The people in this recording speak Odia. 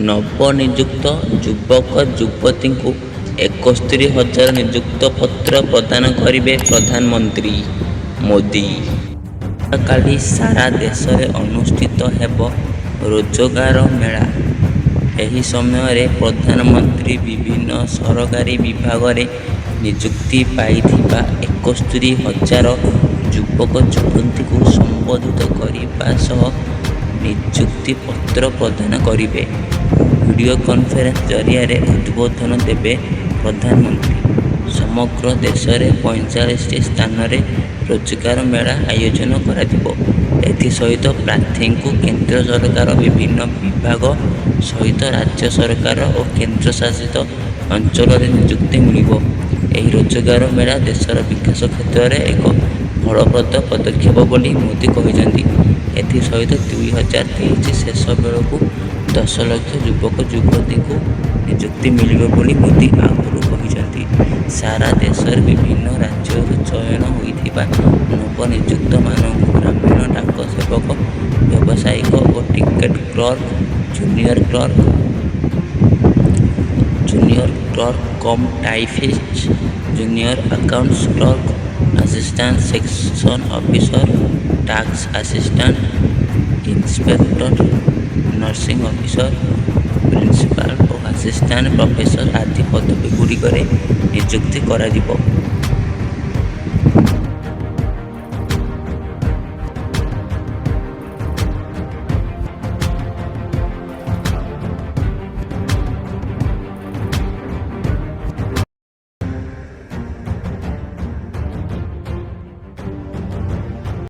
ନବନିଯୁକ୍ତ ଯୁବକ ଯୁବତୀଙ୍କୁ 71,000 ନିଯୁକ୍ତି ପତ୍ର ପ୍ରଦାନ କରିବେ ପ୍ରଧାନମନ୍ତ୍ରୀ ମୋଦି। ଆସନ୍ତାକାଲି ସାରା ଦେଶରେ ଅନୁଷ୍ଠିତ ହେବ ରୋଜଗାର ମେଳା। ଏହି ସମୟରେ ପ୍ରଧାନମନ୍ତ୍ରୀ ବିଭିନ୍ନ ସରକାରୀ ବିଭାଗରେ ନିଯୁକ୍ତି ପାଇଥିବା 71,000 ଯୁବକ ଯୁବତୀଙ୍କୁ ସମ୍ବୋଧିତ କରିବା ସହ ନିଯୁକ୍ତି ପତ୍ର ପ୍ରଦାନ କରିବେ। ଭିଡିଓ କନଫରେନ୍ସ ଜରିଆରେ ଉଦବୋଧନ ଦେବେ ପ୍ରଧାନମନ୍ତ୍ରୀ। ସମଗ୍ର ଦେଶରେ 45ଟି ସ୍ଥାନରେ ରୋଜଗାର ମେଳା ଆୟୋଜନ କରାଯିବ। ଏଥିସହିତ ପ୍ରାର୍ଥୀଙ୍କୁ କେନ୍ଦ୍ର ସରକାର ବିଭିନ୍ନ ବିଭାଗ ସହିତ ରାଜ୍ୟ ସରକାର ଓ କେନ୍ଦ୍ରଶାସିତ ଅଞ୍ଚଳରେ ନିଯୁକ୍ତି ମିଳିବ। ଏହି ରୋଜଗାର ମେଳା ଦେଶର ବିକାଶ କ୍ଷେତ୍ରରେ ଏକ ଫଳପ୍ରଦ ପଦକ୍ଷେପ ବୋଲି ମୋଦି କହିଛନ୍ତି। ଏଥିସହିତ 2023 ଶେଷ ବେଳକୁ 10 ଲକ୍ଷ ଯୁବକ ଯୁବତୀଙ୍କୁ ନିଯୁକ୍ତି ମିଳିବ ବୋଲି ମୋଦି ଆଗରୁ କହିଛନ୍ତି। ସାରା ଦେଶରେ ବିଭିନ୍ନ ରାଜ୍ୟରୁ ଚୟନ ହୋଇଥିବା ନବନିଯୁକ୍ତମାନଙ୍କୁ ଗ୍ରାମୀଣ ଡାକ ସେବକ, ବ୍ୟବସାୟିକ ଓ ticket clerk, junior clerk, junior clerk cum typist, junior accounts clerk, assistant section officer, tax assistant, inspector, nursing officer, principal ଓ ଆସିଷ୍ଟାଣ୍ଟ ପ୍ରଫେସର ଆଦି ପଦବୀଗୁଡ଼ିକରେ ନିଯୁକ୍ତି କରାଯିବ।